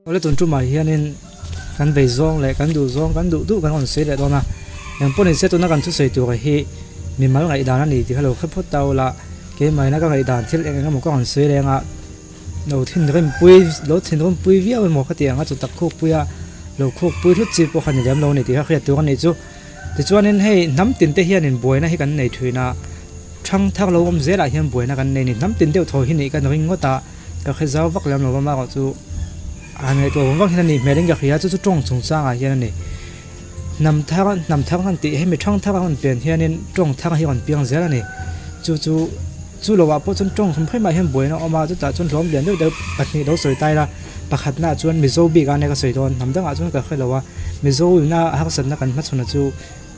Awle tun tumah hianin kan vei zawng leh kan duh zawng kan duh duh kan rawn sawi leh dawn a, engpawh ni se tuna kan thusawi tur hi mimal ngaihdan a ni tih kha lo hre phawt ta ula, keimahina ka ngaihdan thil eng eng emaw ka rawn sawi leng a, lo thinrim pui lo thinrim pui viau emaw ka tih ang a chu tak khuk pui a, lo khuk pui hlut chi pawh kha ni lem lo a ni tih kha hriat tur a nih chu. Tichuanin hei hnam tin te hianin buaina hi kan nei thin a, thang thar lo awm zelah hian buaina kan nei a ni, hnam tin deuh thaw hi nih kan ring ngawt a. Ka hre zau vak lem lo va amaherawh chu han ngaihtuah vang vang hian a nih hmel in ka hria chu chu tawng chungchangah hian a ni. Hnam thar hnam thar han tih hemi thang thar a rawn pian hianin tawng thar hi a rawn piang zel a ni. Chu chu chu lohah pawh chuan tawng hrim hrimah hian buaina a awm a chutah chuan hlawm lian deuh deuh pahnih lo sawi tai la pakhatnaah chuan Mizo bik a nia ka sawi dawn hnam dangah chuan ka hre lo a Mizo ina harsatna kan hmachhawn chu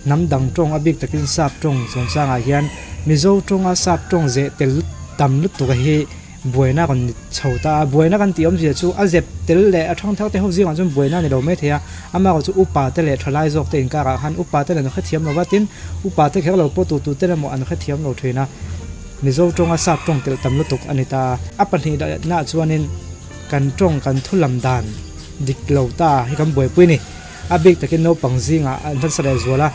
hnam dang tawng a bik takin sap tawng chungchangah hian Mizo tawnga sap tawng zeh tel tam lutuk a hi Buaina kan ni chho ta a, buaina kan tih awmzia chu a zep tel leh a thangthar te ho zingah chuan buaina a ni lo mai thei a, amaherawh chu upa te leh thalai zawk te inkarah khan upa te an hrethiam lo va, tin upa te kher lo pawh tu tu te emaw an hrethiam lo thin a, Mizo tawnga sap tawng telh tam lutuk a ni ta a. A pahnih lehnaah chuanin kan tawng kan thu lam dan dik lo ta hi kan buaipui a ni, a bik takin naupang zingah an hmansa leh zual a,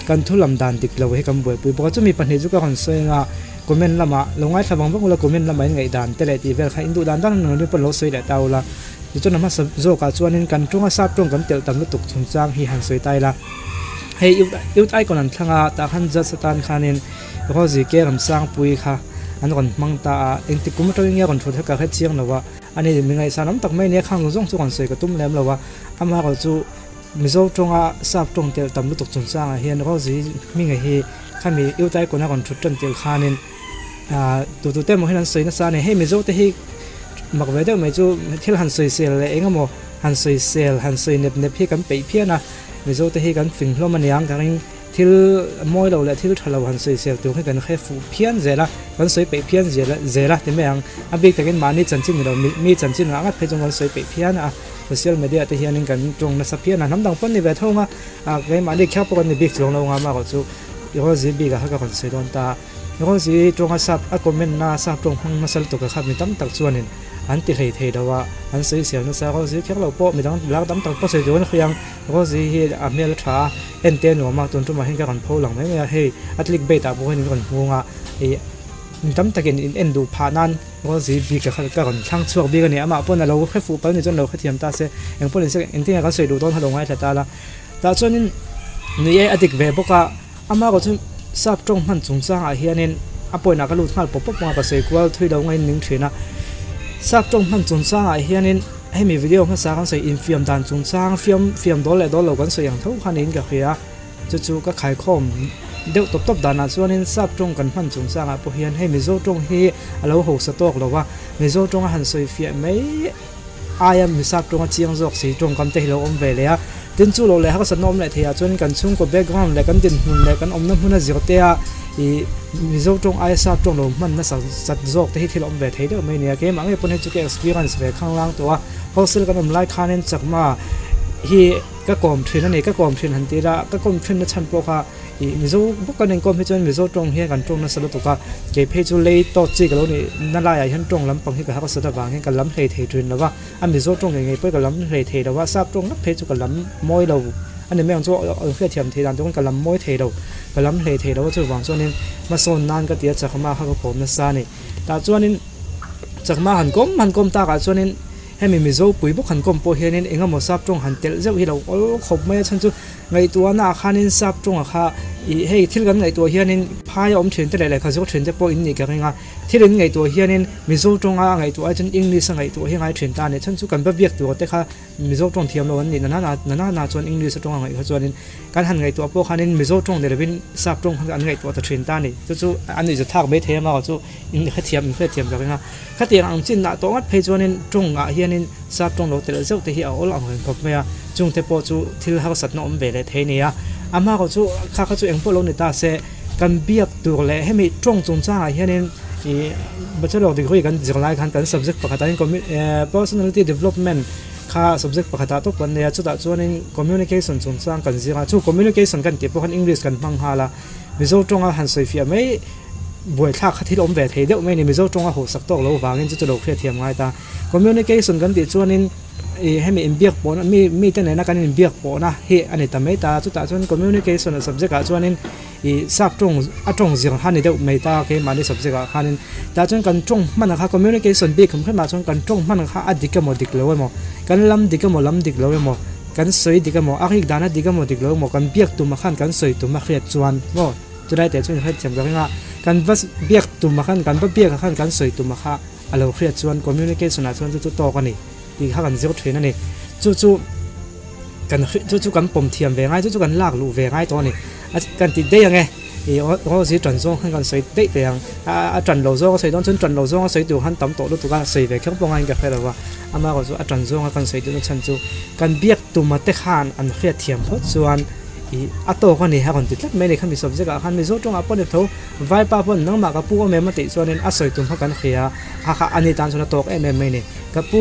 kan thu lam dan dik lo hi kan buaipui bawk a, chumi pahnih chu ka rawn sawi anga comment lamah lo ngaithla vang vang ula comment lamah in ngaihdan te leh tih vel kha in duh dan dan an rawn lo sawi leh ta ula, tichuan a hmasa zawkah chuanin kan tawnga sap tawng kan telh tam lutuk chungchang hi han sawi ta ila, hei youth icon an thlang a tah khan judge atan khanin Rosie ke Ramsangpuii kha an rawn hmang ta a, engtik kum atangin nge a rawn thut kha ka hre chiang lo a. A ni, mi ngaihsan awm tak mai nia khang zawng chu kan sawi ka tum lem lo a, amaherawh chu Mizo tawnga sap tawng telh tam lutuk chungchangah hian Rosie hminga hi khami Utai kawna rawn thut tan tel khanin ah tutute emaw hian an sawi nasa a ni, hei Mizo te hi mak ve deuh mai chu thil han sawisel leh eng emaw han sawisel han sawi nep nep hi kan peih phian a, Mizo te hi kan fing hlawm a niang ka ring. Thil mawi lo leh thil tha lo han sawisel tur hi kan hre fuh phian zel a, kan sawi peih phian zel zel a ti mai ang. A bik takin mahni chanchin ni lo mi chanchin ngah ngat phei chuan kan sawi peih phian a, social media te hianin kan tawng nasa phian a, hnam dang pawn ni ve tho ang a, keimahni kher pawh kan ni bik chuang lo ang a, amaherawh chu i Rosie bikah kha ka rawn sawi dawn ta a. Rosie tawnga sap a comment na sap tawng hmang nasa lutuk a kha mi tam tak chuanin an ti hlei thei lo a, an sawisel nasa. Rosie kher lo pawh midang lar tam tak pawh sawi tur an hria ang. Rosie hi a hmel a tha a, en te a nuam a, tun tumah hian ka rawn pho lang mai mai a, hei a click bait ah pawh hian in rawn hmung a, ih mi tam takin in en duh phah nan Rosie bik kha ka rawn thlang chhuak bik a ni, amah pawn a lo hre fuh palh ni chuan lo hrethiam ta se, eng pawh ni se engtin nge kan sawi duh dawn kha lo ngaithla ta la, tah chuanin ni e a dik ve bawk a, amah erawh chu sap tawng hman chungchangah hianin a point ah ka lut nghal pawp pawp ang a, ka sawi kual thui lo ngaiin ning thin a, sap tawng hman chungchangah hianin. Hemi video hmasa kan sawi infiam dan chungchang fiam fiam dawl leh dawl lo kan sawi ang tho kha niin ka hria. Chu chu ka khaikhawm deuh tawp tawp danah chuanin sap tawng kan hman chungchangah pawh hian hei Mizo tawng hi a lo hausa tawk lo a, Mizo tawnga han sawi fiah mai aia mi sap tawnga chiang zawk si tawngkam te hi lo awm ve leh a. Tin chu lo leh harsatna awm leh theiah chuan kan chhungkaw background leh kan dinhmun leh kan awmna hmuna zirtea ih Mizo tawng aia sap tawng lo hman nasa zat zawk te hi thil awm ve thei deuh mai a ni a. Keimah ngei pawn hei chu ka experience ve khanglang tawh a, hostel kan awm lai khanin chakma hi ka kawm thin a ni, ka kawm thin han ti ila ka kawm thin na chhan pawh kha Ih Mizo bawk kan inkawm hi chuan Mizo tawng hian kan tawng nasa lutuk a, kei phei chu lei tawt chi ka lo nih na laiah hian tawng lampang hi ka harsat avang hian ka lam hlei thei thin lo va, a Mizo tawng ngei ngei pawh hi ka lam hlei thei lo va, sap tawng ngawt phei chu ka lam mawi lo a ni mai ang chu aw hriatthiam thei dan chuan ka lam mawi thei lo, ka lam hlei thei lo a chuvang chuanin hmasawn nan ka ti a chakma kha ka kawm nasa a ni. Tah chuanin chakma han kawm han kawm takah chuanin hemi Mizo pui bawk han kawm pawh hianin eng emaw sap tawng han telh zeuh hi lo awl khawp mai a chhan chu Ngaihtuahna ah khanin sap tawngah kha ih hei thil kan ngaihtuah hianin phai a awm thin te leh lehkha zawk thin te pawh in nih ka ring a, thil in ngaihtuah hianin Mizo tawnga a ngaihtuah ai chuan English a ngaihtuah hi a ngai thin ta a ni. Chhan chu kan va biak tur te kha Mizo tawng thiam lo an nih nana nana na chuan English a tawnga ngaih kha chuanin kan han ngaihtuah pawh khanin Mizo tawng ni lovin sap tawng khan an ngaihtuah ta thin ta a ni. Chu chu an nuihza thlak mai thei amaherawh chu in hrethiam in hrethiam ka ring a. Khatiang ang chinah tawh ngat phei chuanin tawngah hianin sap tawng lo telh zeuh te hi a awl ang reng khawp mai a, chungte pawh chu thil harsatna awm ve leh thei a ni a. A hma kawh chu kha kha chu engpawh lo ni ta se, kan biak tur leh hemi tawng chungchangah hianin ih bachelor degree kan zir lai khan kan subject pakhatah hian personality development kha subject pakhatah tawp kan nei a, chutah chuanin communication chungchang kan zir a, chu communication kan tih pawh khan English kan hmang nghal a. Mizo tawnga han sawi fiah mai buaithlak kha thil awm ve thei deuh mai a ni. Mizo tawnga hawhsak tawk lo vangin chu chu lo hriatthiam ngai ta. Communication kan tih chuanin Ih hemi inbiak pawhna mi mite nena kan inbiak pawhna hi a ni ta mai ta chutah chuan communication subject ah chuanin ih sap tawng a tawng zir kha a ni deuh mai ta keimahni subject ah khanin tah chuan kan tawng hman kha communication bik hrim hrim ah chuan kan tawng hman kha a dik emaw dik lo emaw kan lam dik emaw lam dik lo emaw kan sawi dik emaw a rik dan a dik emaw dik lo emaw kan biak tum ah khan kan sawi tum a hriat chuan maw chulai teh chuan hriat thiam ka ring a kan va biak tum ah khan kan va biak ah khan kan sawi tum ah kha a lo hriat chuan communication ah chuan chu chu tawk a ni tih kha kan zir thin a ni. Chu chu kan chu chu kan pawm thiam ve ngai chu chu kan lak luh ve ngai tawh a ni. A kan ti daih ang e, ih aw zi tan zawng khan kan sawi daih teh ang. A tan lo zawng a sawi dawn chuan tan lo zawng a sawi tur khan tam tawh lutuk a, sawi ve kher pawh ngaiin ka hre lo va. Amaherawhchu chu a tan zawnga kan sawi duhna chhan chu kan biak tuma te khan an hriat thiam phawt chuan ih a tawk a ni a rawn ti tlat mai a ni. Khami subject ah khan Mizo tawngah pawh ni tho Vaipa pawn nangmah ka pu awm em a tih chuanin a sawi tum kha kan hria a, kha ani tan chuan a tawk em em mai ni. Ka pu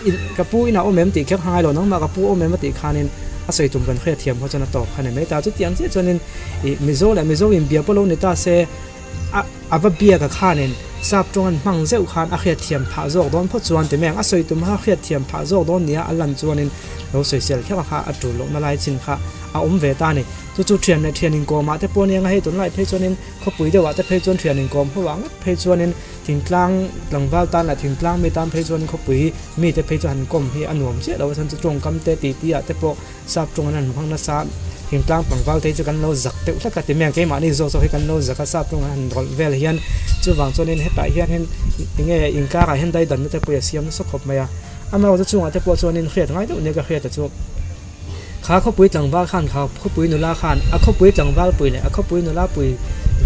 in ka pu inah awm em tih kher kha ngai lo, nangmah ka pu awm em a tih khanin a sawi tum kan hria thiam kha chuan a tawk kha ni mai ta. Chutiang chiah chuanin ih Mizo leh Mizo inbia pawh lo ni ta se a a va biak a khanin sap tawng an hmang zeuh khan a hriat thiam phah zawk dawn phawt chuan ti mai ang. A sawi tum kha hriat thiam phah zawk dawn nia a lan chuanin lo sawisel kher kha a tul lohna lai chin kha a awm ve ta a ni. Chu chu thian leh thian inkawmah te pawh a nia hei tunlai phei chuanin khawpui deuhah te phei chuan thian inkawm ho ah ngawt phei chuanin thingtlang tlangval tan leh thingtlang mi tan phei chuanin khawpui mite phei chu han kawm hi a nuam chiah lo a chhan chu tawngkam te tih tih ah te pawh sap tawng an han hmang nasa thingtlang tlangval te hi chu kan lo zak deuh hlek a ti mai ang keimahni zawk zawk hi kan lo zak a sap tawng an han rawlh vel hian chuvang chuanin hetah hianin enge inkarah hian daidanna te pawh hi a siam nasa khawp mai a amaherawhchu chungah te pawh chuanin hriat ngai deuh nia ka hriat a chu. Kha khawpui tlangval khan kha khawpui nula khan a khawpui tlangval pui leh a khawpui nula pui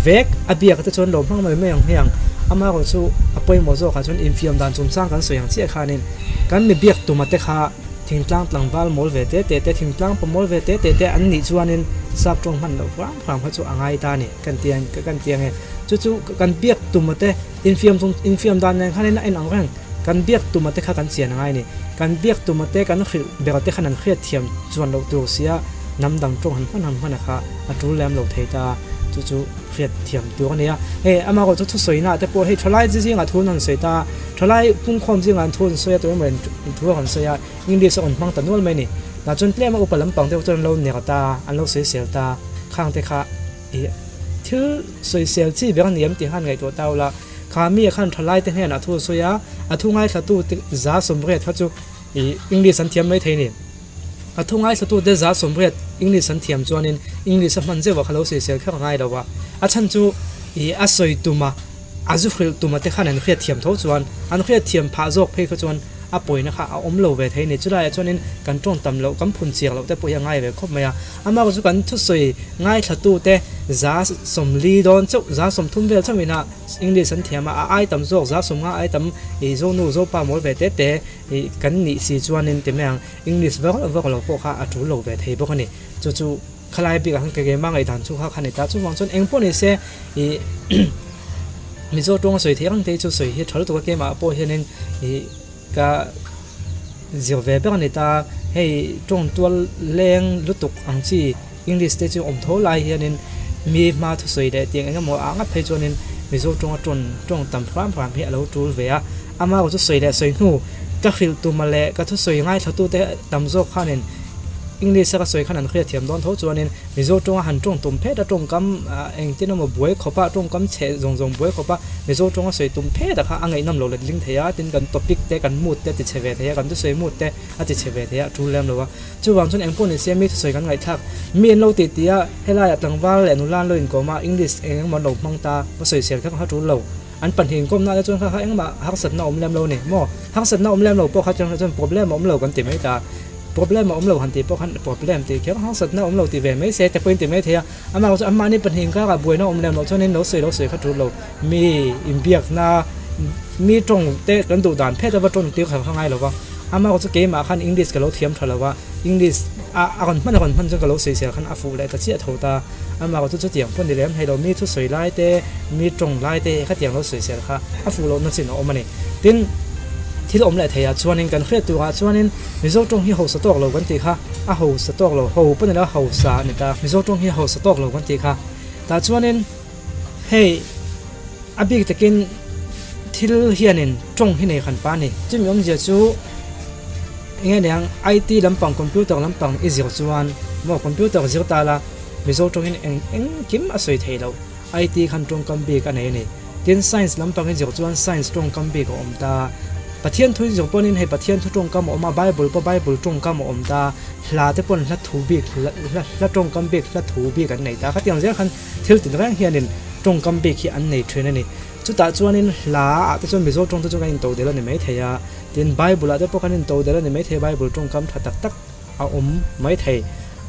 vek a biak te chuan lo hmang mai mai ang hmiang. Amaherawh chu a pawimawh zawkah chuan infiam dan chungchang kan sawi ang chiah khanin kan mi biak tuma te kha thingtlang tlangval mawl ve te te te, thingtlang pa mawl ve te te te an nih chuanin sap tawng hman loh hram hram kha chu a ngai ta a ni kan ti ang kan ti ang e. Chu chu kan biak tuma te infiam chung infiam dan nen khanin a inang reng. Kan biak tuma te kha kan chian a ngai a ni. Kan biak tuma te kan hrilh ber te khan an hriat thiam chuan loh tur sia hnam dang tawng han hman han hman a kha a tul lem lo thei ta a, chu chu hriat thiam tur a ni a. Hei amaherawh chu thusawi na te pawh hei thalai chi zingah thu an rawn sawi ta a, thalai pungkhawm zingah an thu an sawi a tawh emaw thu a rawn sawi a, English a rawn hmang ta nual mai a ni. Tah chuan tlem a upa lampang deuh chuan an lo ner ta a, an lo sawisel ta a, khang te kha ih thil sawisel chi ber a ni em tih khan ngaihtuah ta ula. Kha mi khan thalaite hnenah thu a sawi a, a thu ngaithlatute 80% kha chu ih English an thiam mai thei a ni. A thu ngaithlatute 80% English an thiam chuanin English a hman zeuh ah kha lo sawisel kher ngai lo a, a chhan chu ih a sawi tuma a zu hrilh tuma te khan an hriat thiam tho chuan an hriat thiam phah zawk phei kha chuan a pawina kha a awm lo ve thei a ni. Chulaiah chuanin kan tawng tam loh, kan phun chiang loh te pawh hi a ngai ve khawp mai a. Amah chu kan thusawi ngaithlatute 40 dawn chauh, 30 vel chauhin a English an thiam a, a ai tam zawk 50 ai tam ih Zonu Zopa mawl ve te te ih kan nih si chuanin ti mai ang English vak vak lo pawh kha a tul lo ve thei bawk a ni. Chu chu khalai bikah khan keimah ngaihdan chu kha kha ni ta. Chuvang chuan eng pawh ni se ih Mizo tawnga sawi theih ang te hi chu sawi hi a tha lutuk a, keimah pawh hianin ih Ka zir ve ber a ni ta, hei tawng tual leng lutuk ang chi English te chu awm tho lai hianin mi hma thusawi leh tiang eng emaw ah ngat phei chuanin Mizo tawnga tawn tawng tam hram hram hi a lo tul ve a, ama erawh chu sawi leh sawi hnu ka hrilh tuma leh ka thusawi ngaithlatute tam zawk khanin English a ka sawi khan an hriat thiam dawn tho chuanin Mizo tawnga han tawng tum phet a, tawngkam engtin emaw buai khawp a, tawngkam chhe zawng zawng buai khawp a, Mizo tawnga sawi tum phet a kha a ngaihnawm lo let ling thei a, tin kan topic te, kan mood te a ti chhe ve thei a, kan thusawi mood te a ti chhe ve thei a, a tul lem lo a. Chuvang chuan engpawh ni se mi thusawi kan ngaihthlak, mi an lo tih tih a, helaiah tlangval leh nula an lo inkawm a, English eng engemaw an lo hmang ta, va sawisel kha kha tul lo. An pahnih inkawmna te chuan kha kha engmah harsatna awm lem lo ni maw? Harsatna awm lem lo pawh kha chuan chuan problem a awm lo kan ti mai ta. Problem a awm lo han tih pawh khan problem tih kher harsatna awm lo ti ve mai se te pawhin ti mai thei a. Amah erawh chu anmahni pahnih inkara buaina awm lem loh chuanin lo sawi lo sawi kha tul lo. Mi inbiakna mi tawng te kan duh dan phet ava tawng tir kha kha ngai lo va. Amah erawh chu keimah khan English ka lo thiam tha lo va, English a a rawn hman a rawn hman chuan ka lo sawisel khan a fuh leh ta chiah tho ta. Amah erawh chu chutiang pawh ni lem hlei lo, mi thusawi lai te, mi tawng lai te khatiang lo sawisel kha a fuh lohna chin a awm a ni. Tin, thil awm leh theiah chuanin kan hriat turah chuanin Mizo tawng hi hausa tawk lo kan tih kha a hausa tawk lo, ho pawh ni lo a hausa a ni ta. Mizo tawng hi hausa tawk lo kan tih kha tah chuanin hei a bik takin thil hianin tawng hi nei hran pa a ni. Chumi awmzia chu. Enge niang IT lampang computer lampang i zir chuan maw computer zir ta la Mizo tawngin eng engkim a sawi theih loh IT khan tawngkam bik a nei a ni. Tin science lampang i zir chuan science tawngkam bik a awm ta. Pathian thu i zir pawhin hei Pathian thu tawngkam a awm a Bible pawh Bible tawngkam a awm ta hla te pawn hla thu bik hla hla tawngkam bik hla thu bik an nei ta. Khatiang zel khan thil tinreng hianin tawngkam bik hi an nei thin a ni. Chutah chuanin hla ah te chuan Mizo tawng te chu kan into del a ni maithei a, tin Bible ah te pawh kan into del a ni maithei, Bible tawngkam tha tak tak a awm maithei.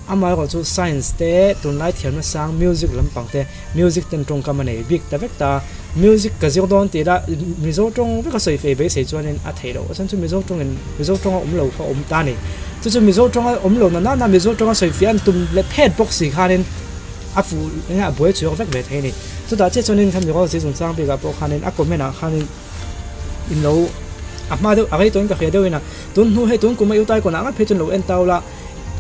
Amaherawh chu science te, tunlai thiamna sang music lampang te, music ten tawngkam a nei bik ta vek ta. Music ka zir dawn tih lah Mizo tawng veka sawi fei beisei chuanin a theih loh a chhan chu Mizo tawngin Mizo tawnga awm lo kha a awm ta a ni. Chu chu Mizo tawnga awm lo na nana Mizo tawnga sawi fei an tum leh phet bawk si khanin a fuh enge a buai chuak vek ve thei a ni. Chutah chiah chuanin khami rual zir chungchang bikah pawh khanin a comment ah khanin in lo a hma deuh a rei tawhin ka hria deuhin a tun hnu hei tun kum a utai kawnah ngat phei chuan lo en tau la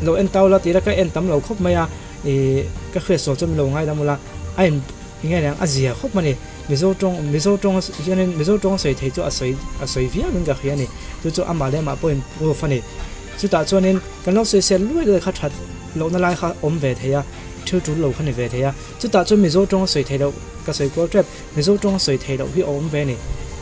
lo en tau la tih la ka en tam lo khawp mai a ih ka hriat sual chuan min lo ngaidam ula a in enge niang a zia khawp mai a ni Mizo tawng Mizo tawng hianin Mizo tawng a sawi thei chu a sawi a sawi viau in ka hria a ni chu chu amah leh amah pawhin proof a ni chutah chuanin kan lo sawisel luai luai kha that lohna lai kha awm ve thei a thil tul lo kha ni ve thei a. Chutah chuan Mizo tawng a sawi theih loh, ka sawi kual tep, Mizo tawng a sawi theih loh hi a awm ve a ni.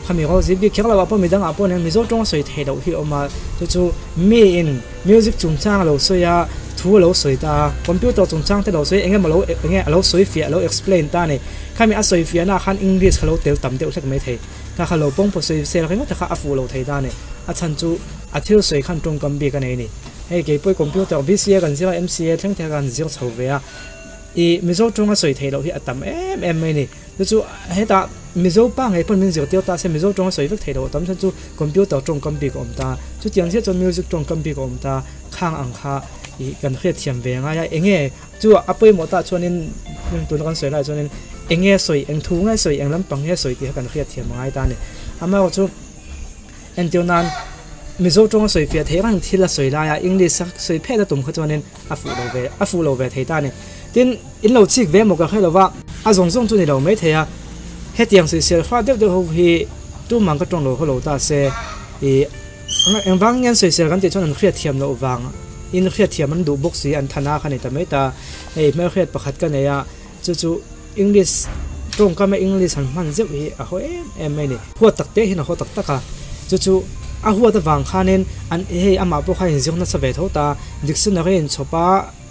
Khami rual zip bik kher loh ah pawh midang ah pawh nen Mizo tawng a sawi theih loh hi a awm a, chu chu mi in music chungchang a lo sawi a, thu a lo sawi ta a, computer chungchang te lo sawi eng emaw lo eng nge a lo sawi fiah a lo explain ta a ni. Khami a sawi fiahna ah khan English kha lo tel tam deuh hlek mai thei. Kha kha lo pawng pawh sawi sel ringawt te kha a fuh lo thei ta a ni. A chhan chu a thil sawi khan tawngkam bik a nei a ni. Hei keipawh computer BCA kan zir a, MCA thleng te kha kan zir chho ve a. I Mizo tawnga sawi theih loh hi a tam em em mai a ni. Chu chu hetah Mizo pa ngei pawn min zirtir ta se Mizo tawnga sawi vek theih loh a tam chuan chu computer tawngkam bik a awm ta. Chutiang chiah chuan music tawngkam bik a awm ta. Khang ang kha i kan hriatthiam ve ngai a. Enge chu a pawimawh tah chuanin tuna kan sawi lai chuanin enge sawi eng thu nge sawi eng lampang nge sawi tih kha kan hriatthiam a ngai ta a ni. Amaherawhchu chu entir nan Mizo tawnga sawi fiah theih reng thil a sawi lai a English a sawi phet a tum kha chuanin a fuh lo ve a fuh lo ve thei ta a ni. Tin, in lo chik ve maw ka hre lo va, a zawng zawng chu ni lo mai thei a, hetiang sawisel hrat deuh deuh ho hi tumang ka tawng lo haw lo ta se, ih engvang nge an sawisel kan tih chuan an hriat thiam loh vang in hriat thiam an duh bawk si an thana kha ni ta mai ta. Hei hmelhriat pakhat ka nei a, chu chu English tawngkama English han hman zeuh hi a haw em em mai a ni. Huat tak te hian a haw tak tak a, chu chu a huat avang khanin an hei amah pawh kha a inzir nasa ve tho ta, dictionary a inchhawp a,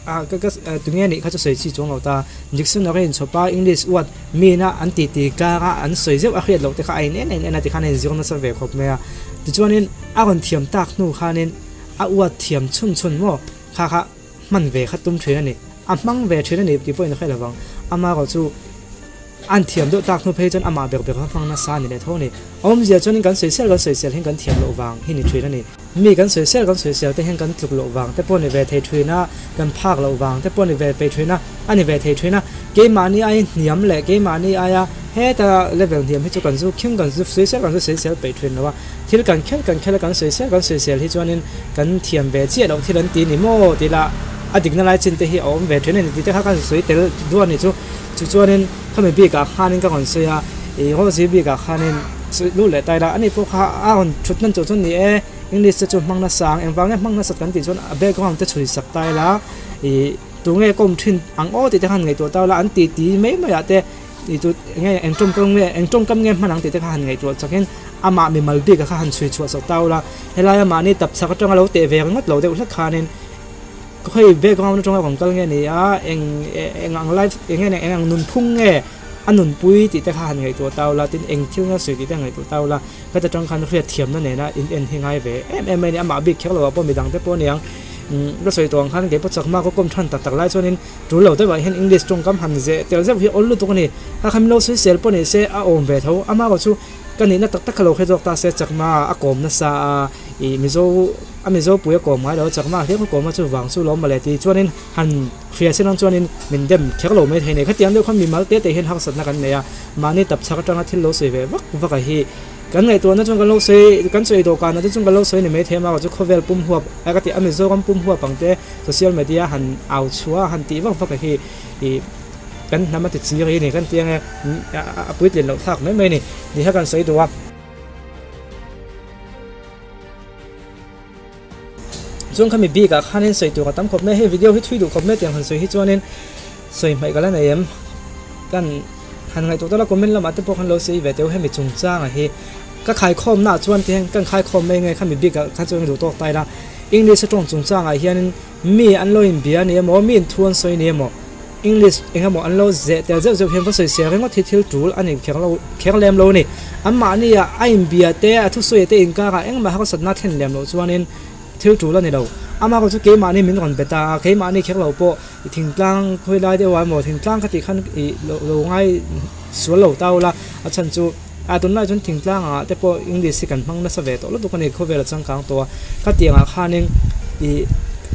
ah ka ka tunge anih kha chu sawi chi chuang lo ta, dictionary a inchhawp a English word mina an ti ti kara an sawi zeuh a hriat loh te kha a in en en en a tikhan a inzir nasa ve khawp mai a, tichuanin a rawn thiam tak hnu khanin a word thiam chhun chhun maw kha kha hman ve kha tum thin a ni. A hmang ve thin a ni tih pawhin a hre lo vang. Amaherawh chu an thiam deuh tak hnu phei chuan amah ber ber kha hmang nasa a ni leh tho a ni. Awmzia chuanin kan sawisel kan sawisel hian kan thiam loh vang hi ni thin a ni. Mi kan sawisel kan sawisel te hian kan tluk loh vang te pawh a ni ve thei thin a, kan phak loh vang te pawh a ni ve thei thin a, a ni ve thei thin a. Keimahni aia hniam leh keimahni aia heta level hniam hi chu kan zu khing kan zu sawisel kan zu sawisel peih thin lo a. Thil kan khelh kan khelh a kan sawisel kan sawisel hi chuanin kan thiam ve chiah loh thil an ti ni maw tih lah a dikna lai chin te hi a awm ve thin a ni tih te kha kan sawi tel duh a ni chu. Chu chuanin khami bikah khanin ka rawn sawi a, ih Rosie bikah khanin lut leh tai la ani pawh kha a rawn thut hman chauh chuan ni e English te chu hmang nasa ang engvang nge hmang nasat kan tih chuan a background te chhui sak tai la ih tunge kawm thin ang aw tih te khan ngaihtuah tau la an ti ti mai mai ah te Ih chu enge eng tawngkam nge eng tawngkam nge hman ang tih te kha han ngaihtuah chakin amah mimal bik a kha han chhui chhuah sak ta ula helaia mahni tap chak atanga lo teh ve ringawt lo deuh hlek khanin hei background atanga rawn kal nge ni a eng eng ang life eng nge eng ang nunphung nge a nunpui tih te kha han ngaihtuah ta ula tin eng thil nge sawi tih te han ngaihtuah ta ula heta tang khan hriat thiamna nena in en hi ngai ve em em mai a ni amah bik kher lo ah pawh midang te pawh a niang ka sawi tawh ang khan keipawh chakma ka kawm than tak tak lai chuanin Tul lo deuhah hian English tawngkam han zeh tel zeuh hi awl lutuk a ni. A kha min lo sawisel pawh ni se a awm ve tho. Amah erawh chu ka nihna tak tak kha lo hre zawk ta se Chakma a kawm nasa a, ih Mizo a Mizo pui a kawm ngai lo a Chakma hliam a kawm a chuvang chu lawm mawle ti chuanin han hria sin ang chuanin min dem kher lo mai thei a ni. Khatiang deuh khan mimal te te hian harsatna kan nei a, mahni tapchhak atanga thil lo sawi ve vak vak a hi. Kan ngaihtuahna chuan kan lo sawi kan sawi dawhkanah te chuan kan lo sawi ni mai thei a, amaherawh chu khawvel pum huap a ka tih a Mizoram pum huap ang te social media han au chhuah a han tih vak vak a hi ih kan hnam a ti chir hi a ni kan ti ange a puitlin loh thlak mai mai a ni tih kha kan sawi duh a. Chuan khami bik ah khanin sawi tur a tam khawp mai a, hei video hi thui duh khawp mai tiang han sawi hi chuanin sawi hmaih ka la nei em? Kan han ngaihtuah tawh la comment lamah te pawh khan lo sawi ve teu hemi chungchanga hi ka khaikhawm naah chuan ti hian kan khaikhawm mai nge khami bik ah khan chuan ka duh tawk ta ila English a tawng chungchangah hianin mi an lo inbia ni emaw mi in thu an sawi ni emaw English eng emaw an lo zeh tel zeuh zeuh hian va sawi sel ringawt hi thil tul a ni kher lo kher lem lo a ni. Anmahni ah a inbia te a thusawi te inkarah engmah harsatna thlen lem loh chuanin thil tul a ni lo. Amah erawh chu keimahni min rawn be ta a, keimahni kher lo pawh i thingtlang khawi lai deuh ah emaw thingtlang kha tih khan i lo lo ngai sual lo ta ula a chhan chu a tunlai chuan thingtlang ah te pawh English hi kan hmang nasa ve tawh lutuk a ni khawvel a changkang tawh a khatiang ah khanin ih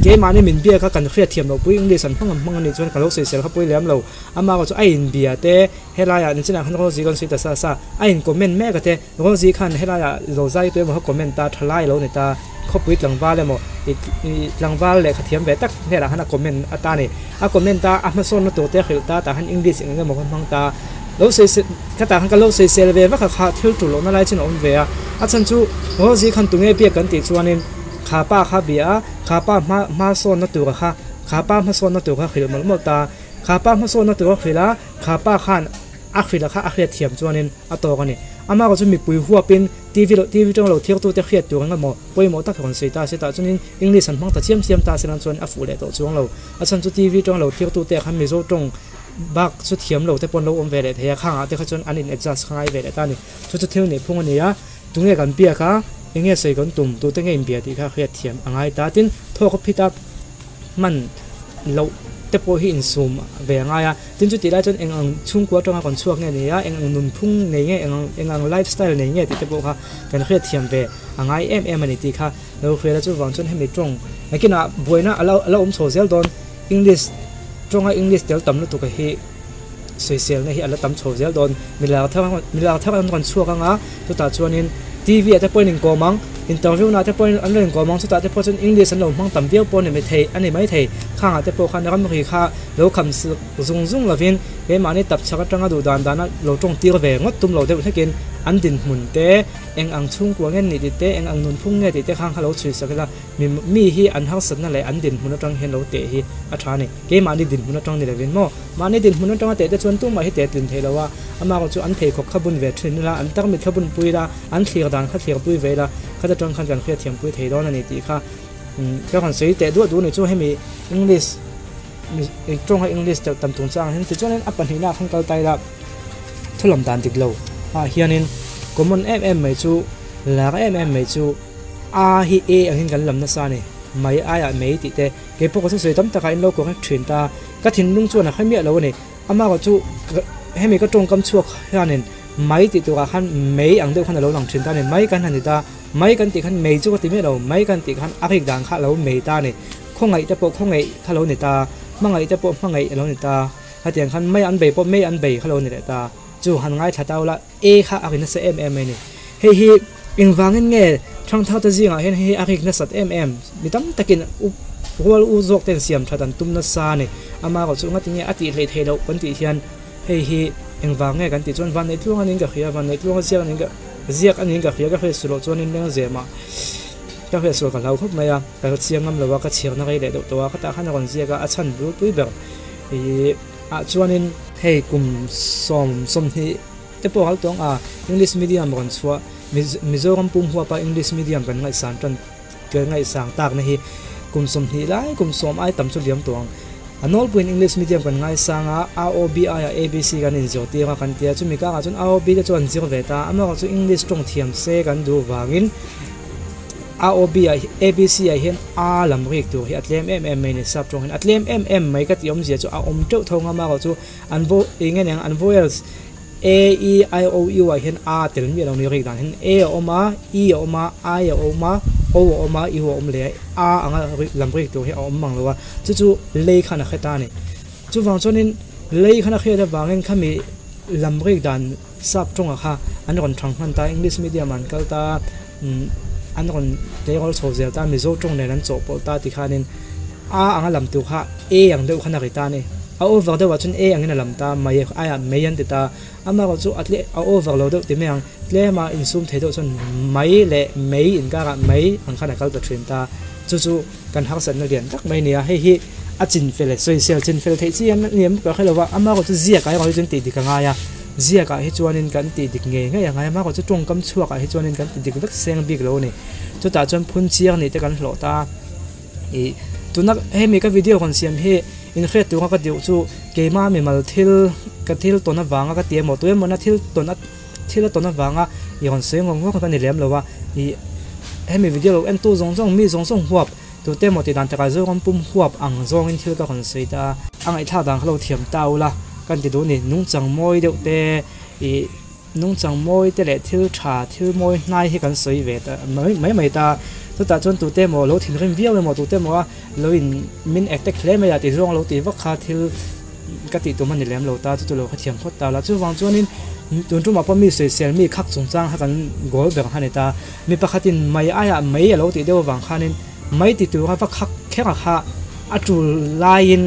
keimahni min biak a kan hriat thiam loh pui English an hmang an hmang a nih chuan ka lo sawisel kha pawi lem lo amah erawh chu a inbia te helai ah nichhinah khan Rosie kan sawi ta sa sa a in comment mek a te Rosie khan helai ah lo zai tu emaw kha comment ta thalai lo ni ta khawpui tlangval emaw ih tlangval lehkha thiam ve tak hnenah khan a comment a ta a ni a comment a a hmasawnna tur te a hrilh ta tah khan English eng eng emaw kha hmang ta lo sawi se khatah khan ka lo sawisel ve vak a kha thil tur lohna lai chin a awm ve a a chhan chu Rosie khan tunge biak kan tih chuanin kha pa kha bia a kha pa hma hmasawnna tur kha kha pa hmasawnna tur kha hrilh mawlh mawlh ta kha pa hmasawnna tur a hrilh a kha pa khan a hrilh a kha a hriat thiam chuanin a tawk a ni. Amah erawh chu mipui huapin TV lo TV tawng lo thirtute hriat tur eng emaw pawimawh tak rawn sawi ta se tah chuanin English an hmang ta chiam chiam ta se lan chuan a fuh leh tawh chuang lo. A chhan chu TV tawng lo thirtute ah khan Mizo tawng bak chu thiam lo te pawh an lo awm ve leh thei a, khangah te kha chuan an in adjust kha ngai ve leh ta a ni. Chu chu thil nih phung a ni a, tunge kan biak a, enge sawi kan tum, tute nge inbia tih kha hriat thiam a ngai ta. Tin, thawk a phit a hman loh te pawh hi insum ve a ngai a, tin chutih lai chuan eng ang chhungkua atanga kan chhuak nge ni a, eng ang nunphung nei nge, eng ang eng ang life style nei nge tih te pawh kha kan hriat thiam ve a ngai em em a ni tih kha lo hriat a, chuvang chuan hemi tawng nakinah buaina a la a la awm chho zel dawn English tawnga English tel tam lutuk hi sawiselna hi a la tam chho zel dawn milar thar milar thar an rawn chhuak ang a chutah chuanin T V ah te pawhin inkawm ang interview na te pawhin an rawn inkawm ang chutah te pawh chuan English an lo hmang tam viau pawh a ni maithei a ni maithei khangah te pawh khan ramri kha lo kham zung zung lovin keimahni tap chhak atanga duh dan dana lo tawng tir ve ngawt tum lo deuh hlekin an dinhmun te eng ang chhungkua nge nih tih te eng ang nunphung nge tih te khang kha lo chhui sak ila mi mi hi an harsatna leh an dinhmun atang hian lo teh hi a tha a ni keimahni dinhmun atang ni lovin maw mahni dinhmun atanga teh te chuan tumah hi teh tlin thei lo a amah erawh chu an pheikhawk kha bun ve thin ila an tarmit kha bun pui ila an thlir dan kha thlir pui ve ila khata tang khan kan hriatthiam pui thei dawn a ni tih kha ka rawn sawi teh duah duh a ni chu hemi English Tawng a English telh tam chung chang hian tichuanin a pahnihna ah khan kal ta ila thu lam dan dik lo ah hianin common em em mai chu lar em em mai chu a hi e angin kan lam nasa a ni mai aiah mei tih te kei pawh ka thusawi tam takah in lo correct thin ta ka thinlung chuan a hre miah lo a ni amah erawh chu hemi ka tawngkam chhuak hianin mai tih turah khan mei ang deuh khan a lo lang thin ta a ni mai kan han ti ta mai kan tih khan mei chu ka ti miah lo mai kan tih khan a rik dan kha a lo mei ta a ni. Khawngaih te pawh khawngaih kha lo ni ta, hmangaih te pawh hmangaih a lo ni ta, khatiang khan mei an bei pawh mei an bei kha lo ni leh ta, chu han ngaithla ta ula e kha a ri nasa em em mai a ni. Hei hi engvangin nge Thangthar te zingah hian hei hi a rik nasat em em, mi tam takin up rual u zawk ten siam that an tum nasa a ni. Ama erawh chu ngatinge a tih hleih theih loh kan tih hian hei hi engvang nge kan tih chuan Vanneih-tluang anin ka hria, Vanneih-tluanga ziak anin ka ziak anin ka hria ka hriat suh loh chuanin lengzemah Ka hriat sual ka hlau khawp mai a, ka chiang ngam lo a, ka chhiarna rei leh deuh tawh a, ka tah khan a rawn ziak a, a chhan bulpui ber ih ah chuanin hei kum 20 te pawh hal tawng a, English medium rawn chhuah Mizoram pum huapa English medium kan ngaihsan tan kan ngaihsang takna hi kum 20 lai kum 10 ai tam chu liam tawh ang. A nawlpuiin English medium kan ngaisang a, ROB aiah ABC kan inzirtir a kan tia, chumi kangah chuan ROB te chu an zir ve ta, amaherawh chu English tawng thiam se kan duh vangin ROB ah ABC ah hian A lam rik tur hi a tlem em em mai a ni, sap tawng hian a tlem em em mai ka tih awmzia chu a awm teuh tho ang amaherawh chu an vo eng nge niang an vowels A E I O U ah hian A tel miah lo ni rik dan hian A a awm a, E a awm a, I a awm a, O a awm a, U a awm leh a, A anga lam rik tur hi a awm mang lo a, chu chu lei khan a hre ta a ni. Chuvang chuanin lei khan a hriat avangin khami lam rik dan sap tawnga kha an rawn thang hman ta, English medium ah an kal ta, an rawn tleirawl chho zel ta, Mizo tawng nen an chawhpawlh ta ti khanin A anga lam tur kha E ang deuh khan a ri ta a ni. A over deuhah chuan E angin a lam ta, mai aiah mei an ti ta. Amaherawh chu a tle a over lo deuh ti mai ang, tlema insum thei deuh chuan mai leh mei inkarah mai ang khan a kal ta thin ta. Chu chu kan harsatna lian tak mai a ni a, hei hi a chin fel sawisel chin fel theih chi a ni em ka hre lo va, amaherawh chu ziakah erawh hi chuan tih dik a ngai a, ziakah hi chuanin kan tih dik ngei ngei a ngai a, amaherawh chu tawngkam chhuakah hi chuanin kan ti dik vek seng bik lo a ni. Chutah chuan phun chiang nih te kan hlawh ta a, ih tuna hemi ka video rawn siam hi inhriat tura ka deuh chu keima mimal thil ka thil tawn avanga ka ti emaw tuemawna thil tawn a. Thil a tawn avanga i rawn sawi ngawk ngawk kha ni lem lo a, ih hemi video lo entu zawng zawng mi zawng zawng huap tute emaw tih dan takah Zoram pum huap ang zawngin thil ka rawn sawi ta a, a ngaihthlak dan kha lo thiam ta ula kan ti duh a ni, nungchang mawi deuh te ih nungchang mawi te leh thil tha thil mawi hnai hi kan sawi ve ta mai mai ta a, chutah chuan tute emaw lo thinrim viau emaw tute emaw a lo in min attack hle mai a tih zawng lo tih vak kha thil. Ka tih tum a ni lem lo ta, chu chu lo kha thiam phawt ta la. Chuvang chuanin tun tumah pawh mi sawisel mi khak chungchang kha kan goal ber kha a ni ta. Mi pakhatin mai aiah mai a lo tih deuh avang khanin mai ti tura va khak kher a kha a tul laiin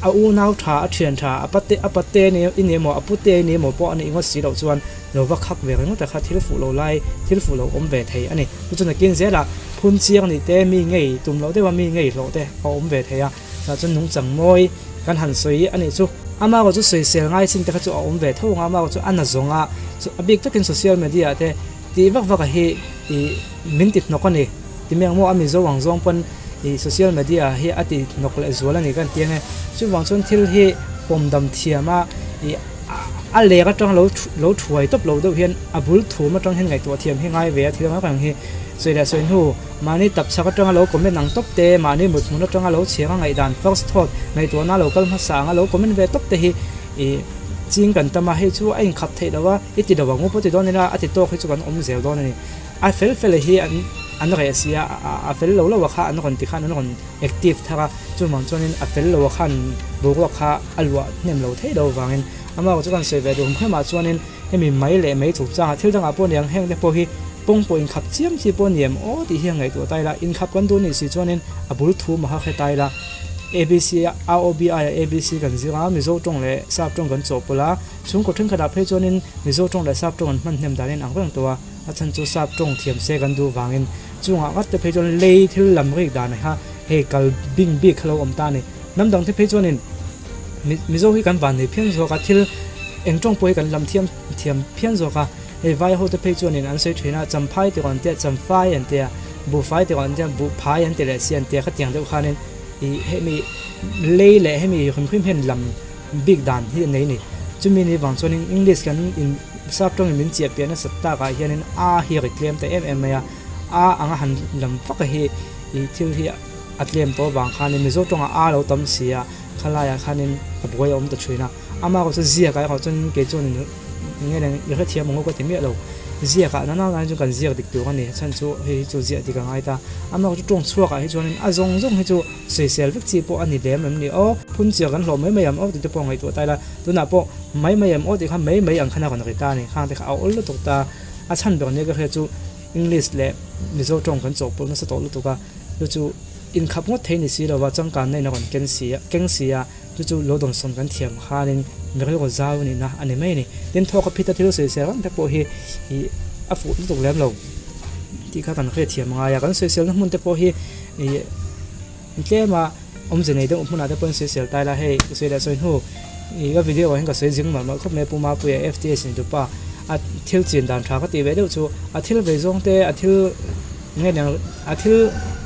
a unau tha, a thian tha, a pate a pate i ni emaw a pute i ni emaw pawh a nih ngawt si loh chuan lo va khak ve ringawt a kha thil fuh lo lai, thil fuh lo awm ve thei a ni. Chu chu nakin zelah phun chiang nih te, mi ngei tum loh deuha mi ngei hlawh te a awm ve thei a. Tah chuan nungchang mawi kan han sawi a nih chu. Amaherawh chu sawisel ngai chin te kha chu a awm ve tho ang a, amaherawh chu a na zawng a, a bik takin social media ah te tih vak vak a hi ih min ti hnawk a ni. Ti mai ang maw a mizo ang zawng pawn ih social media hi a ti hnawk leh zual a ni kan ti ang e. Chuvang chuan thil hi pawm dam thiam a ih a lek atang lo lo thuai tawp lo deuh hian a bul thum atang hian ngaihtuah thiam hi ngai ve a thil ang ang hi sawi leh sawi hnu. Mahni tapchhak atanga lo comment ang tawp te, mahni mut hmun atanga lo chhiang a ngaihdan first thought ngaihtuahna lo kal hmasa anga lo comment ve tawp te hi ih ching kan tam a, hei chu a inkhap theih loh a, i ti lo ang u pawh ti dawn ila a ti tawk hi chu kan awm zel dawn a ni. A fel fel hi an an reh si a, a fel lo lo a kha an rawn ti khan an rawn active thar a, chuvang chuanin a fel lo a khan boruak kha a luah hnem lo thei lo vangin amaherawh chu kan sawi ve duh hmehmah chuanin Hemi mai leh mai chungchangah thil dangah pawh niang heng te pawh hi pawng pawh inkhap chiam chi pawh a ni em aw tih hi a ngaihtuah ta ila, inkhap kan duh nih si chuanin a bul thu maha hre ta ila, ABC ROBI ah ABC kan zir a, Mizo tawng leh Sap tawng kan chawhpawlh a, chhungkaw thenkhatah phei chuanin Mizo tawng leh Sap tawng an hman hnem danin ang reng tawh a, a chhan chu Sap tawng thiam se kan duh vangin chungah ngat te phei chuan lei thil lam rik dan kha hei kal bing bik kha lo awm ta a ni. Hnam dang te phei chuanin Mizo hi kan van nei phian zawk a, thil eng tawng pawh hi kan lam thiam thiam phian zawk a, hei vai ho te phei chuanin an sawi thin a, champhai ti rawn tia, champhai an tia, buhfai ti rawn tia, buhphai an ti leh si an tia khatiang deuh khanin ih hemi lei leh hemi hrim hrim hian lam bik dan hi a nei a ni. Chumi ni vang chuanin English kan in sap tawngin min chiah piah nasat takah hianin a hi a ri tlem ta em em mai a, a anga han lam vak a hi ih thil hi a tlem tawh avang khanin Mizo tawngah a lo tam si a. Khalaiah khanin a buai a awm ta thin a, amah erawh chu ziakah erawh chuan kei chuan eng nge i hrethiam ang u ka ti miah lo, ziakah nana nana chu kan ziak dik tur a ni, chhan chu hei hi chu ziah dik a ngai ta, amah erawh chu tawng chhuakah hi chuanin a zawng zawng hi chu sawisel vek chi pawh a ni lem em ni aw, phun chiah kan hlawh mai mai ang aw tih te pawh ngaihtuah ta ila, tunah pawh mai mai em aw tih kha mai mai ang khan a rawn ri ta a ni, khang te kha a awl lutuk ta, a chhan ber nia ka hria chu English leh Mizo tawng kan chawhpawlh nasa tawh lutuk a, chu chu. Inkhap ngawt thei ni si lova changkanna in a rawn ken si a, keng si a, chu chu lo dawnsawn kan thiam khanin mi rilru zau nihna a ni mai a ni. Tin, thawk a phita thil sawisel reng te pawh hi ih a fuh lutuk lem lo tih kha kan hriatthiam a ngai a, kan sawiselna hmun te pawh hi ih tlema awmze nei deuh hmunah te pawhin sawisel ta ila hei sawi leh sawi hnu ih ka video ah hian ka sawi zing mawlh mawlh khawp mai a Pu Mapuia FTS ni tupa a thil chin dan tha ka tih ve deuh chu a thil vei zawng te a thil Nge niang a thil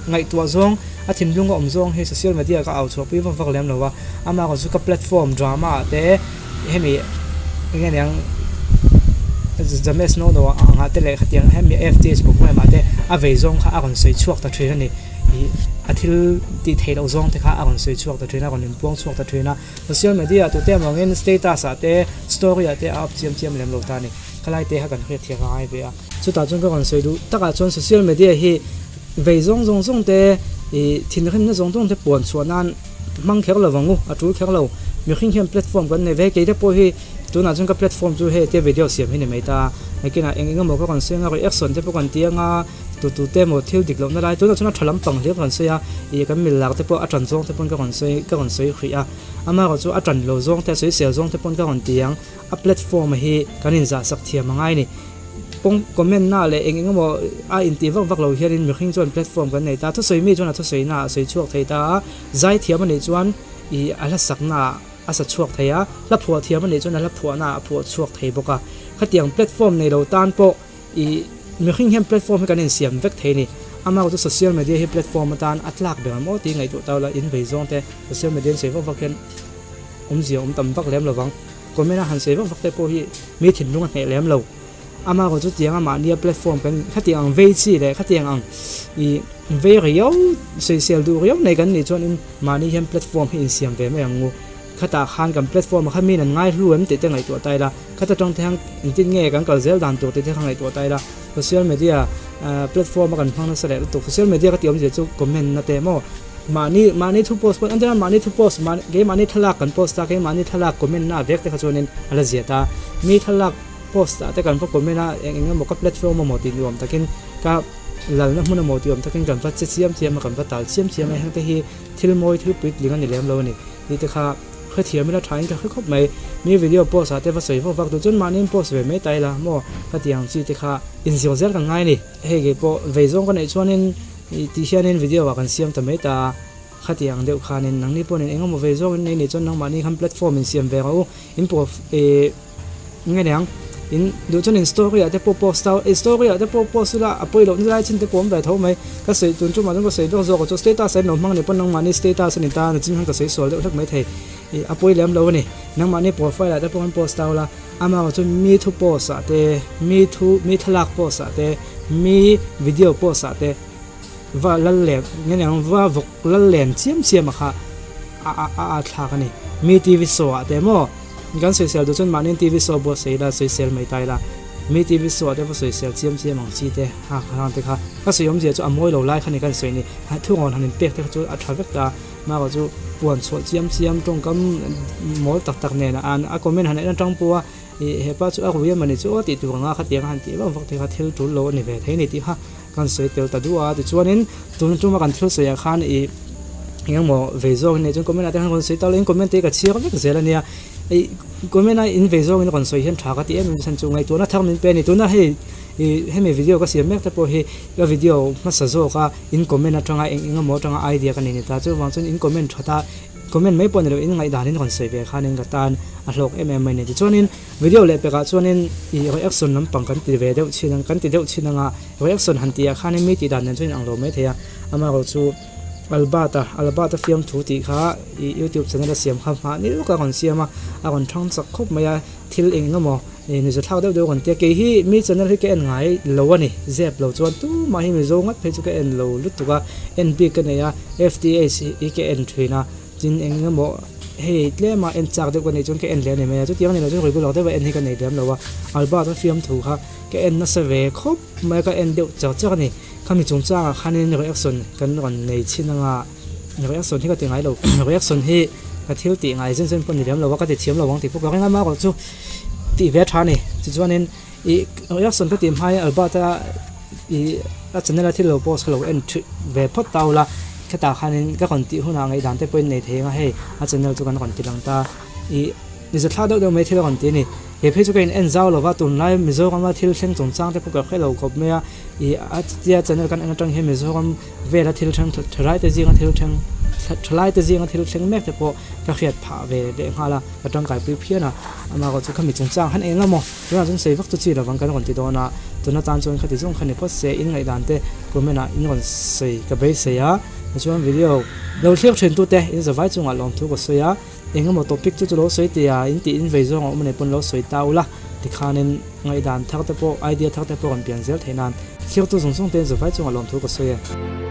ngaihtuah zawng, a thinlung a awm zawng hi social media ka au chhuahpui vak vak lem lo a, amah erawh chu ka platform drama ah te hemi nge niang James Nono ang ah te leh khatiang hemi FTH bawk em ah te a vei zawng kha a rawn sawi chhuak ta thin a ni. Ih a thil tih theih loh zawng te kha a rawn sawi chhuak ta thin a, a rawn inpuang chhuak ta thin a. Social media ah tute avangin status ah te story ah te a up chiam chiam lem lo ta a ni. Khalai te kha kan hriatthiam a ngai ve a. Chutah chuan ka rawn sawi duh takah chuan social media hi vei zawng zawng zawng te ih thinrimna zawng zawng te puan chhuah nan hmang kher lo vang u, a tul kher lo. Mihring hian platform kan nei ve, kei te pawh hi tunah chuan ka platform chu hei tia video siam hi ni mai ta a, nakinah eng eng emaw ka rawn sawi anga reaction te pawh kan ti anga tu tu te emaw thil dik lohna lai tunah chuan a tha lampang hlir ka rawn sawi a, ih kan mil lak te pawh a tan zawng te pawn ka rawn sawi ka rawn sawi hrih a, amaherawh chu a tan lo zawng te a sawisel zawng te pawn ka rawn ti ang, a platform hi kan inzah sak thiam a ngai a ni. pawng comment na leh eng eng emaw a intih vak vak lo hianin mihring chuan platform kan nei ta thusawi mi chuan a thusawi na ah a sawi chhuak thei ta a zai thiam anih chuan ih a hla sak na ah a sa chhuak thei a hla phuah thiam anih chuan a hla phuah na ah a phuah chhuak thei bawk a khatiang platform nei lo tan pawh ih mihring hian platform hi kan insiam vek thei a ni amah chu social media hi platform atan a tlak ber ang maw tih ngaihtuah ta ula in vei zawng te social media an sawi vak vak hian awmzia awm tam vak lem lovang. Comment a han sawi vak vak te pawh hi mi thinlung a hneh lem lo. Ama erawh chu tiang a mahnia platform kan khatiang ang vei chi leh khatiang ang ih vei riau sawisel duh riau nei kan nih chuanin mahni hian platform hi insiam ve mai ang u. Khatah khan kan platform ah khan miin an ngai hlu em tih te ngaihtuah ta ila, khata tang te hian engtin nge kan kal zel dan tur tih te kha ngaihtuah ta ila. Social media platform a kan hmang nasa leh lutuk. Social media ka tih awmzia chu comment na te maw mahni mahni thu post pawh entirna mahni thu post mahni keimahni thlalak kan post a keimahni thlalak comment na vek te kha chuanin a la zia ta. Mi thlalak post ah te kan va comment a eng eng emaw ka platform emaw tih nuam takin ka lalna hmun emaw tih awm takin kan va che chiam chiam a kan va tal chiam chiam a heng te hi thil mawi thil puitling a ni lem lo a ni tih te kha hrethiam ila tha in ka hre khawp mai. Mi video post ah te va sawi vak vak duh chuan mahni in post ve mai ta ila maw ka tih ang chi te kha inzir zel kan ngai a ni. Hei kei pawh vei zawng ka neih chuanin ih tih hianin video ah kan siam ta mai ta a, khati ang deuh khanin nangni pawhin eng emaw vei zawng in nei nih chuan nangmahni khan platform in siam ve rawh u in prof ih nge niang in duh chuan in story ah te pawh post a in story ah te pawh post ila a pawi loh na lai chin te pawh awm ve tho mai ka sawi tun tumah chuan ka sawi ber zawk ah chuan status ah in lo hmang nih pawn nangmahni status a ni ta na chin khan ka sawi sual deuh hlek mai thei ih a pawi lem lo a ni nangmahni profile ah te pawh khan post a ula. Amah chu mi thu post ah te, mi thu mi thlalak post ah te, mi video post ah te va lal leh nge niang va vawk lal len chiam chiam a kha a a a a thlak a ni. Mi TV show ah te maw kan sawisel duh chuan mahni TV show buatsaih ila sawisel mai ta ila mi TV show ah te va sawisel chiam chiam ang chi te ha khang te kha ka sawi awmzia chu a mawi lo lai kha ni kan sawi ni thungawn han inpek te kha chu a tha vek ta a. Hmangah chu puan chhuah chiam chiam tawngkam mawl tak tak nen a a comment han en atang pawh a ih hepa chu a rui emawni chu aw tih tur anga khatiang a han tih vak vak te kha thil tul lo a ni ve thei a ni tih kha kan sawi tel ta duh a tichuanin tun tuma kan thil sawiah khan ih engemaw vei zawk in nei chuan comment ah te khan rawn sawi ta lo in comment te hi ka chhiar vek zel a nia ih comment a in vei zawngin a rawn sawi hian tha ka ti em em chhan chu ngaihtuahna thar min pe a ni tuna hei ih hemi video ka siam mek te pawh hi ka video hmasa zawk a. In comment atanga eng eng emaw atanga idea ka nei ni ta chuvang chuan in comment that a comment mai pawh ni lo in ngaihdan in rawn sawi ve khanin ka tan a hlawk em em mai ni tichuanin video leh pekah chuanin ih reaction lampang kan ti ve deuh chin ang kan ti deuh chin anga reaction han tih ah khanin mi tih dan nen chuan in ang lo mai thei a amaherawh chu Albert-a Albert-a fiamthu tih kha ih youtube channel a siam kha mahni lawka rawn siam a a rawn thang chak khawp mai a thil eng eng emaw Ih ni zathlak deuh deuh kan tia kei hi mi channel hi ka en ngai lo a ni zep lo chuan tumah hi mizo ngat phei chu ka en lo lutuk a en bik ka nei a F_T_H hi ka en thin a tin eng emaw hei tlem a en chak deuh ka neih chuan ka en leh a ni mai a chutiang a ni lo chuan regular deuh a en hi ka nei lem lo a Albert a fiamthu kha ka en nasa ve khawp mai a ka en deuh char char a ni khami chungchangah khanin reaction kan rawn nei chhin anga reaction hi ka ti ngai lo reaction hi ka thil tih ngai zen zen pawh ni lem lo a ka ti thiam lo ang tih pawh ka ring a amaherawh chu. Tih ve a tha a ni. Tichuanin ih reaction ka tih hma hian Albert-a ih a channel a thil lo post kha lo en ṭhi ve phawt ta ula khetah khanin ka rawn tih hunah ngaihdan te pawhin nei thei ang a hei a channel chu kan rawn ti lang ta ih ni zathlak deuh deuh mai thil a rawn ti a ni. Kei phei chu ka in en zau lova tunlai Mizorama thil thleng chungchang te pawh ka hre lo khawp mai a ih a tia channel kan en atang hian Mizoram vela thil thleng thalai te zinga thil thleng thalai te zinga thil thleng mek te pawh ka hriat phah ve leh nghal a. Ka tangkaipui phian a, amah erawh chu khami chungchang han eng emaw tunah chuan sawi vak chu chi lovang kan rawn ti dawn a, tuna tan chuan khati zawng kha ni phawt se in ngaihdan te comment ah in rawn sawi ka beisei a, tichuan video lo thlir thin tute in zavai chungah lawmthu ka sawi a, eng emaw topic chu chu lo sawi tia in tih in vei zawng a awm a nei pawn lo sawi ta ula tikhanin ngaihdan thar te pawh idea thar te pawh rawn pian zel theih nan thlir tu zawng zawng te in zavai chungah lawmthu ka sawi e.